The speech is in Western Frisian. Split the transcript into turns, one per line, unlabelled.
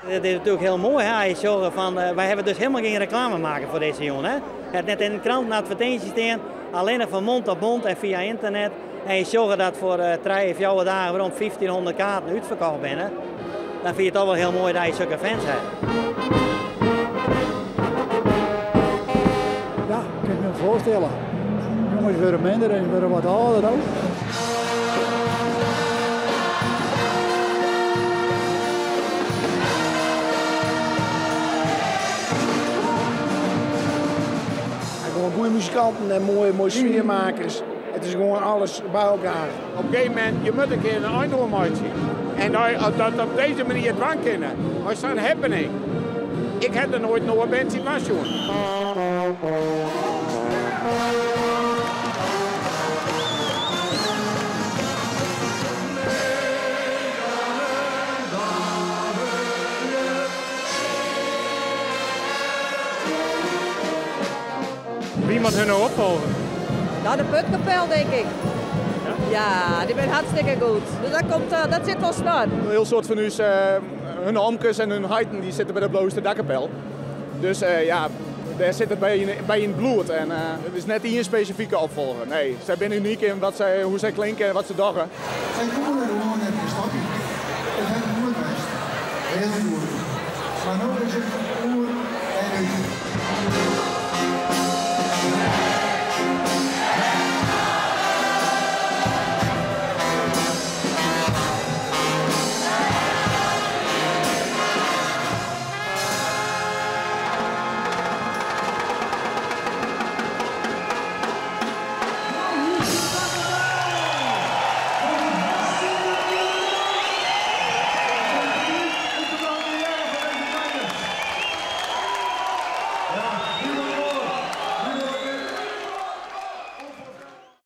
It is natuerlik hiel moai, hè, as je sjogge fan, wy hawwe dus hielendal gjin reklame makke foar dizze jûn. Hè. It net yn de kranten advertinsje stean, allinnich fan mond tot mond en fia ynternet. En je sjogge dat foar 3, 4 dagen werom 1500 kaarten útferkocht binne. Dan fyn je it toch wol hiel moai dat je sokke fans ha.
Ja, kin ik my foarstelle. Jonges wurde minder en wurde wat âlder ek.
Gewoan goede muzikanten en moaie, moaie sfearmakkers. It is gewoan alles by elkoar.
Op in gegeven momint, je moatte in kear in ein oan meitsje. En dat op dizze manier dwaan kinne, mei sa'n happening. Ik ha der noait in band sjen sjoen.
Wie moat har no opfolgje?
No, de Putkapel, tink ik. Ja, dy binne hartstikke goed. Dus dat, komt, dat sit wol snor.
In hiel soad fan ús, hun omkes en hun heiten, dy sitte by de Blauhúster Dakkapel. Dus ja, dêr sit it by yn it bloed. En it is net ien spesifike opfolger. Nee, sy binne unyk yn hoe't sy klinke en wat se dogge.
Sy koene der gewoan net mear stopje. It hat goed west. Hiel goed. Mar no is it oer.